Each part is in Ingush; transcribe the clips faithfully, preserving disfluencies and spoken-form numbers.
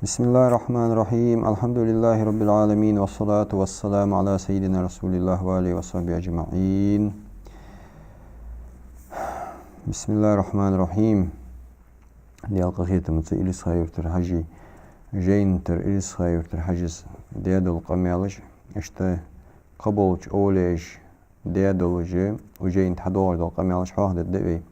بسم الله الرحمن الرحيم. الحمد لله رب العالمين، والصلاة والسلام على سيدنا رسول الله وآله وصحبه أجمعين. بسم الله الرحمن الرحيم. Даьла къахетамца Илисха-Юртара Хьажий, Жайнатара Илисха-Юртара Хьажас даь дола къамаьлаш, иштта кхыболча овлияша даь долаш, укх Жайната хьадоагӀаш дола къамаьлаш хьоахадергда вай.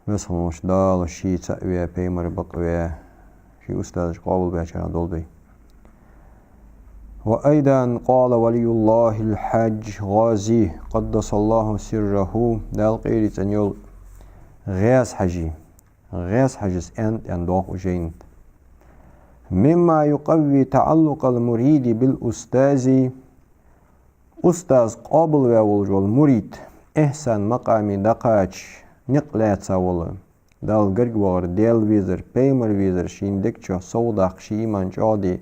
Веза хинна волча Дала ше цаӀ ваь, пайхамар бакъ ваь, ший устазаш къоабалбаьчарех долда вай. وأيضا قال ولي الله الحاج غازي قدس الله سره, Дала къайле цӀена йола ГӀаьз-Хьажий, ГӀаьз-Хьажас аьннад, аьнна доагӀа укх Жайната: مما يقوي تعلق المريد بالأستاذ, устаз къоабалваь волаш вола мурид, ихьсан макъаме дӀакхача, никъ лаьца вола, Далла гарга вахар, Даьла везар, пайхамар везар ший дег чу совдаккха, ший иман чӀоагӀде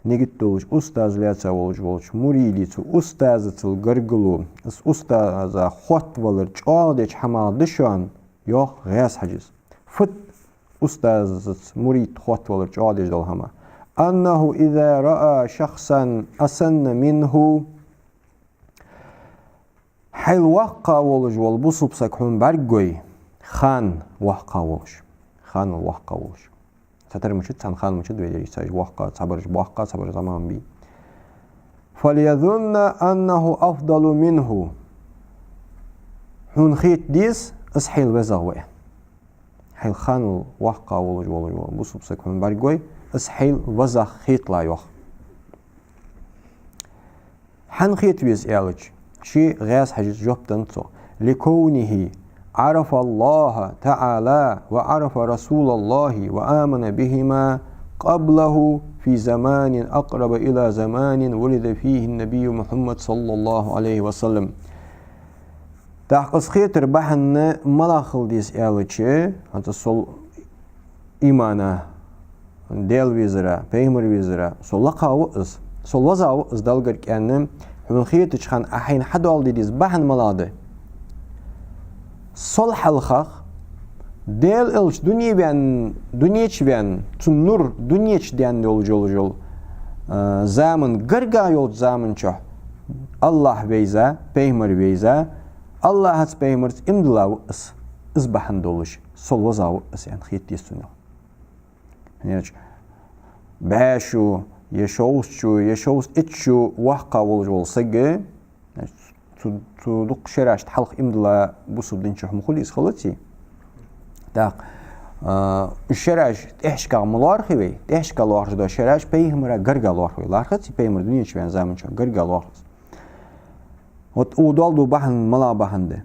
нигат долаш, устаз лаьца волаш волча мурида цу устазацал гаргало, из устаза хоттавалар чӀоагӀдеча хӀамах да шоана, йоах ГӀаьз-Хьажас. Фуд устазаца мурид хоттавалар чӀоагӀдеш дола хӀама? أنه إذا رأى شخصا أسن منه, хьайл воккхагӀа волаш вола бусалба саг хьона бӀаргагой, ханна воккхагӀа волаш, ханал воккхагӀа волаш. Цхьатарра мичад, цхьан хана мичад вай дерригаш, цхьабараш воккха, цхьабараш зӀамагӀа бий. فليظن أنه أفضل منه. Хьона хета деза из хьайл везагӀа ва аьнна. Хьайл ханал воккхагӀа волаш, волаш вола бусалба саг хьона бӀаргагой, из хьайл везагӀа хеталахь, йоах. ХӀана хета веза аьлча, ше, ГӀаьз-Хьажас, жоп деннад цох: لكونه عرف الله تعالى وعرف رسول الله وآمن بهما قبله في زمان أقرب إلى زمان ولد فيه النبي محمد صلى الله عليه وسلم. ТӀаккха из хетара бахьан малагӀа хила деза аьлча, хӀанз сол имана, Даьла везара, пайхамар везара, сол лакхагӀа ва из, сол везагӀа ва из Далла гарга аьнна, хьона хетача хана Ӏа хьайна хьадоаладе деза бахьан малагӀа да? Сол хьалхагӀа Даьла Элча дуне ваьнна, дуне чу ваьнна, цун нур дуне чу даьнна йолаш йола, йола, а, заман гаргагӀа йолча заман чухь АллахӀ вайза, пайхамар вайза, АллахӀаца, пайхамарца иман дилла ва из, из бахьан долаш сол везагӀа ва из аьнна хета деза цунна. ХӀана аьлча бӀаь шу, е шовзткъа шу, е шовзткъа итт шу воккхагӀа волаш вола саг, значит, цу, цу дукха шерашта хьалха иман дилла бусалба дина чухь ма хулий из, хилаций? ТӀаккха, а, уж шераш тӀехьашкагӀа ма лоархӀ вай, тӀехьашкагӀа лоархӀаш дола шераш пайхамара гаргагӀа лоархӀ вай. ЛоархӀаций, пайхамар дуне чу ваьнна заман чухь гаргагӀа лоархӀ из? Вот укхо доаладу бахьан малагӀа бахьан да?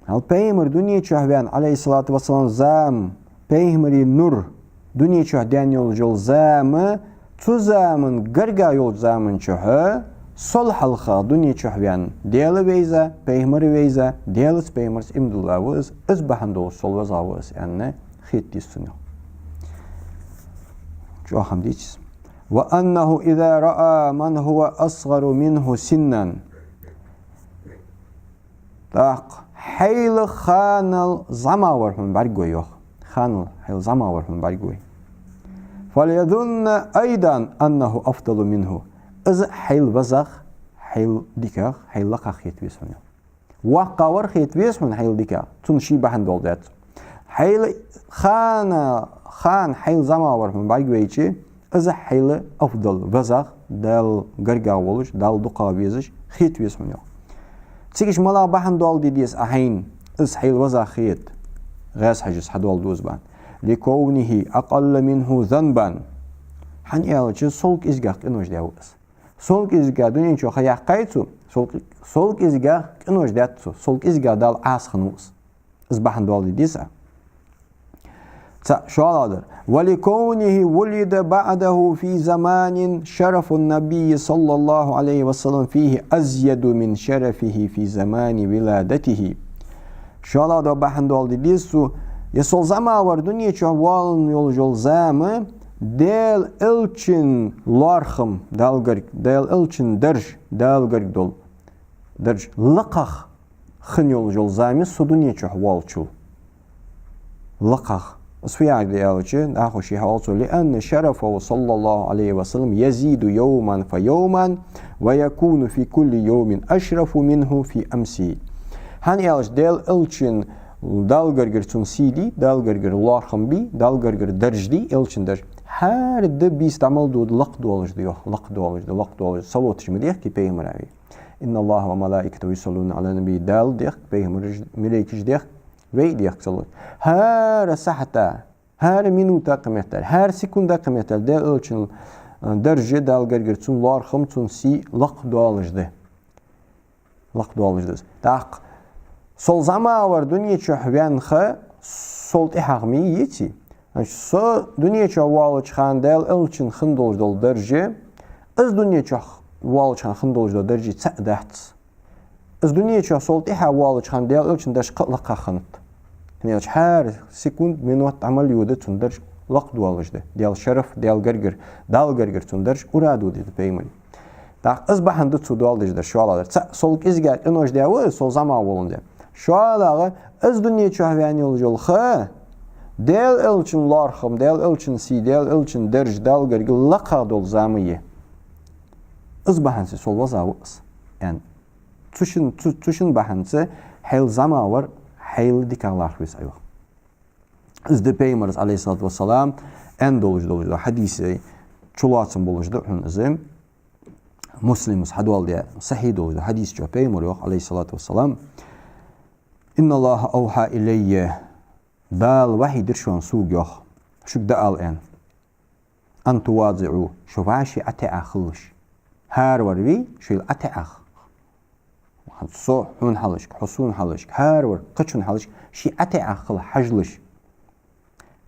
Хьал пайхамар дуне чухь ваьнна, عليه الصلاة والسلام, зама, пайхамара нур дуне чухь даьнна йолаш йола зама, цу заман гаргагӀа йолча заман чухь, сол хьалхагӀа дуне чухь ваьнна, Даьла вайза, пайхамар вайза, Даьлаца, пайхамарца иман дилла ва из, из бахьан долаш сол везагӀа ва из аьнна хета деза цунна. ЧӀоагӀа хӀама дийцад из. وأنه إذا رأى من هو أصغر منه سنا. ТӀаккха хьайл ханал зӀамагӀа вар хьона бӀаргагой, йоах. Ханал хьайл зӀамагӀа вар хьона бӀаргагой. فليظن أيضا أنه أفضل منه. Из хьайл везагӀа, хьайл дикагӀа, хьайл лакхагӀа хета веза хьона. ВоккхагӀа вар хета веза хьона хьайл дикагӀа, цунна ший бахьан доаладаьд цо. Хьайл хана, хана хьайл зӀамагӀа вар хьона бӀаргавайча, из хьайл афдал, везагӀа, Далла гаргагӀа волаш, Далла дукхагӀа везаш хета веза хьона, йоах. Цига малагӀа бахьан доаладе деза Ӏа хьайна, из хьайл везагӀа хета, ГӀаьз-Хьажас хьадоаладу из бахьан? لكونه أقل منه ذنبا. ХӀана аьлча, сол кӀезигагӀа къинош даь ва из. Сол кӀезигагӀа дуне чу ха яьккхай цо, сол кӀ-, сол кӀезигагӀа къинош даьд цо, сол кӀезигагӀа Далла Ӏаса хиннав из. Из бахьан доаладе деза Ӏа. ЦаӀ, шоллагӀдар. ولكونه ولد بعده في زمان شرف النبي صلى الله عليه وسلم فيه أزيد من شرفه في زمان ولادته. ШоллагӀдола бахьан доаладе деза цо, е сол зӀамагӀа вар дуне чу валлалца йолаш йола зама, Даьла Элчан лоархӀам Далла гарга, Даьла Элчан дарж Далла гарга дола дарж лакхагӀа хинна йолаш йола зама я со дуне чу воаллачул. ЛакхагӀа. Из фу яхилга да аьлча, нахо ший хьоалцо: «لأن شرفه صلى الله عليه وسلم يزيد يوما فيوما ويكون في كل يوم أشرف منه في أمسه». ХӀана аьлча, Даьла Элчан, Далла гаргара цун сий дий, Далла гаргара лоархӀам бий, Далла гаргара дарж дий, Элчан дарж. ХӀара ди бийса дӀа мел дода лакхдоалаш да, йоах, лакхдоалаш да, лакхдоалаш да. Салот ма дехкий пайхамара вай. «إن الله وملائكته يصلون على النبي». Дала дехк, пайхамараш, малейкаш дехк, вай дехк салот. ХӀара сахьата, хӀара минута кхы меттел, хӀара секунда кхы меттел Даьла Элчан, э, дарж, Далла гаргара цун лоархӀам, цун сий лакхдоалаш да. Лакхдоалаш да из. ТӀаккха сол зӀамагӀвар дунен чу ваьнна ха, сол тӀехьагӀа ма йий, йиций? Значит, со дунен чу воалача хана Даьла Элчан хинна долаш дола дарж, из дунен чу воалача хана хинна долаш дола дарж цаӀ дац. Из дунен чу сол тӀехьа воалача хана Даьла Элчан дарж кхы а лакха хиннад. ХӀана аьлча, хӀара секунд, минот дӀа мел йода, цун дарж лакхдоалаш да. Даьла шараф, Даьла гаргара, Далла гаргара цун дарж ура дода да пайхамара. ТӀаккха из бахьан да цо доал деш дар, шоллагӀдар. ЦаӀ сол кӀезигагӀа къинош даь ва, сол зӀамагӀа воландаь. ШоллагӀа, из дунен чу ваьнна йолаш йола ха, Даьла Элчан лоархӀам, Даьла Элчан сий, Даьла Элчан дарж, Далла гаргара лакха дола зама я. Из бахьанца сол ваза ва из, аьнна. Цу шин, цу, цу шин бахьанца хьайл зӀамагӀвар хьайла дикагӀа лархӀа веза, йоах. Из да пайхамара, عليه الصلاة والسلام, аьнна долаш, долаш да хьадисий чулоацам болаш да хьона из. Муслима хьадоаладаь сахьихь долаш да хьадиса чу пайхамара йоах, عليه الصلاة والسلام: «إن الله أوحى إلي». Дала вахьи дир шоана сога, йоах, шуга дӀаала аьнна. «أن تواضعوا», шо вӀаший ӀотаӀа хилалаш. ХӀаравар вий, шоайла ӀотаӀа хила. Со хьона хьалхашка, хьо сона хьалхашка, хӀаравар кхычунна хьалхашка, ший ӀотаӀа хила хьажалаш.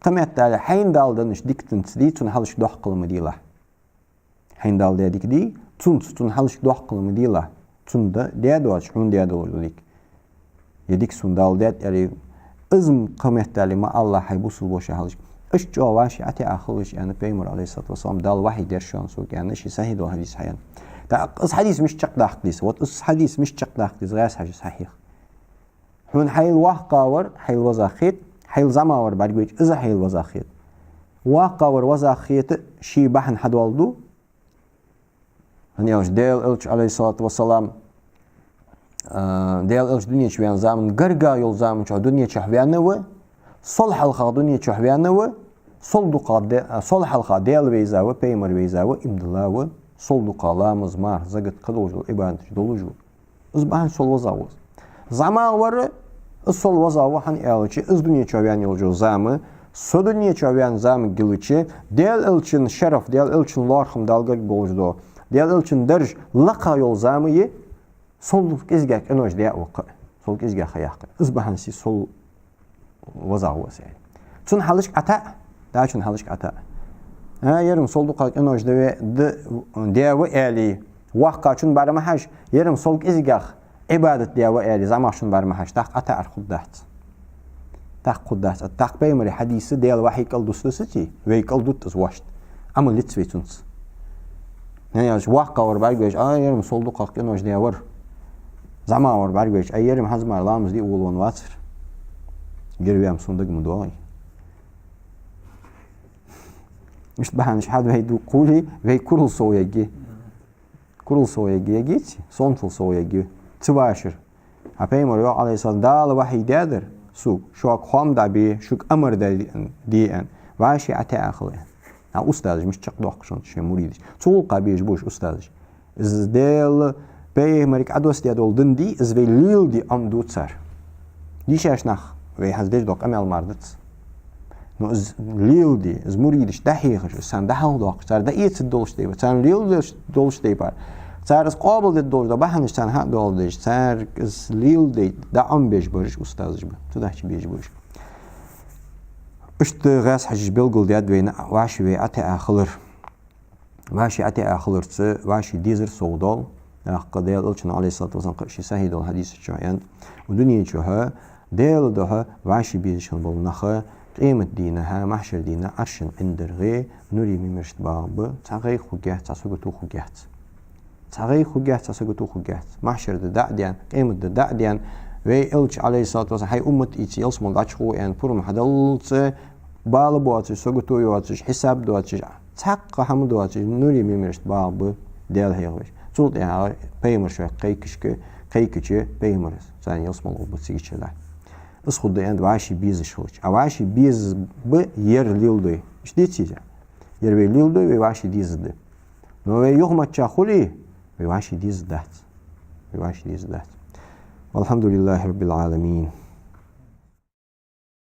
Кхы меттел, хьайна Дала деннача диканца дий, цунна хьалхашка доккхал ма делахь. Хьайна Дала даь дика дий, цунца, цунна хьалхашка доккхал ма делахь. Цунна да-, даь доацаш, хьона даь долаш дола дика. Е дика сона Дала даьд, аьле, из м-, кхы меттел ма алалахь хьай бусалба воша хьалхашка. Иштта чӀоагӀа вӀаший ӀотаӀа хилалаш, аьнна, пайхамара, عليه الصلاة والسلام, Дала вахьи дир шоана сога, аьнна, ший сахьихь дола хьадис хьаяьннай. ТӀаккха из хьадис мишта чакхдаккха деза? Вот из хьадис мишта чакхдаккха деза, гӀазкхий хьажа сахьихь. Хьона хьайл воккхагӀвар хьайла вазагӀа хет, хьайл зӀамагӀвар бӀаргавайча, из а хьайла вазагӀа хет. ВоккхагӀвар вазагӀа хета ший бахьан хьадоаладу. ХӀана аьлча Даьла Элча, عليه الصلاة والسلام, а, Даьла Элча дунен чу ваьнна заман гаргагӀа йола заман чухь дунен чухь ваьнна ва, сол хьалха дунен чухь ваьнна ва, сол дукхагӀа Даь-, а, сол хьалха Даьла вайза ва, пайхамар вайза ва, иман дилла ва, сол дукхагӀа ламаз, марха, закат, кхыдолча Ӏибадаташ долаш ва. Из бахьан сол вазагӀа ва из. ЗӀамагӀвар, из сол вазагӀа ва, хӀана аьлча, из дунен чу ваьнна йолча зама, со дунен чу ваьнна зама гилча, Даьла Элчан шараф, Даьла Элчан лоархӀам Далла гарга болаш да, Даьла Элчан дарж лакха йола зама я, сол кӀезигагӀа къинош даь а ва кхы, сол кӀезигагӀа ха я кхы. Из бахьанца сол вазагӀа ва из, аьле. Цунна хьалхашка ӀотаӀа, дӀачунна хьалхашка ӀотаӀа. А, ер-м сол дукхагӀа къинош даь ва, д-, даь ва, аьле, воккхачун бӀарга ма хьажа, ер-м сол кӀезигагӀа Ӏибадат даь ва, аьле, зӀамагӀчун бӀарга ма хьажа, тӀаккха ӀотаӀар хургдац. ТӀаккха хургдац. ТӀаккха пайхамара хьадис Даьла вахьи кӀалдусду саций, вай кӀалдут из вошта. Ӏамал йиц вай цунца. ХӀана аьлча, воккхагӀвар бӀаргавайча, а, ер-м сол дукхагӀа къинош даь вар. ЗӀамагӀвар бӀаргавайча, а, ер-м хӀанз мара ламаз де волавенна вацар. Гир ваьм сона дага ма доагӀий. Иштта бахьанаш хьадвайду кхувли, вай курал сов ягги. Курал сов ягги ягиций, сонтал сов ягги. Ца вашар. А пайхамара йоах, عليه السلام: «Дала вахьи даьдар сога, шуга хоам дӀабе, шуга амар де аьнна. ВӀаший ӀотаӀа хила аьнна». А устазаш мишта чакхдоаккх шоана шоай муридаш. Цу гӀулакха безаш ба уж устазаш. Из Даьла, пайхамарга Ӏодоссадаь дола дин дий, из вай леладе Ӏомаду цар. Дийшача наха вай хӀанз деш дола къамаьл мара дац. Ну, из леладе, из муридаш дӀахьехаш, из царна дӀахьалхадоаккхаш, цар дӀаэцаргдолаш де ба, царна леладеш долаш де ба, цар из къоабалдергдолаш дола бахьанаш царна хьадоаладеш, цар из леладе дӀаӀомабеш бараш устазаш ба, цудухьа безаш ба уж. Иштта гӀазкхий хьажаша белгалдаьд вайна вӀаший вай ӀотаӀа хилар. ВӀаший ӀотаӀа хиларца вӀаший дезар совдоал. ТӀаккха Даьла Элчано, عليه الصلاة والسلام, кхы а ший сахьихь долча хьадиса чу аьннад: дунен чухь Даьла духьа вӀаший безаш хинна бола нах къематдийнахьа, махьшар дийнахьа Ӏаршан ӀиндагӀе нурий мимарашта багӀаргба, цхьа гӀайгӀа хургьяц, цхьа сагото хургьяц. Цхьа гӀайгӀа хургьяц, цхьа сагото хургьяц. Махьшара ди дӀа а даьнна, къематди дӀа а даьнна, вай Элча, عليه الصلاة والسلام, хьай уммат ийца ялсмала дӀачугӀо аьнна, пурам хьадаллалца, бала боацаш, сагото йоацаш, хьисаб доацаш, цхьаккха хӀама доацаш, нури мимарашта багӀа ба Даьла хьехавеш. Цул тӀехьагӀа пайхамараш вай кхайкашка, кхайкача пайхамараш царна ялсмала гӀоргба цига чу дӀа. Из хургда аьннад вӀаший безаш хилча. А вӀаший безаш ба ер леладой. Иштта деций из? Ер вай леладой, вай вӀаший дезаш да. Но вай юхамаччахь хуле, вай вӀаший дезаш дац. Вай вӀаший дезаш дац. والحمد لله رب العالمين.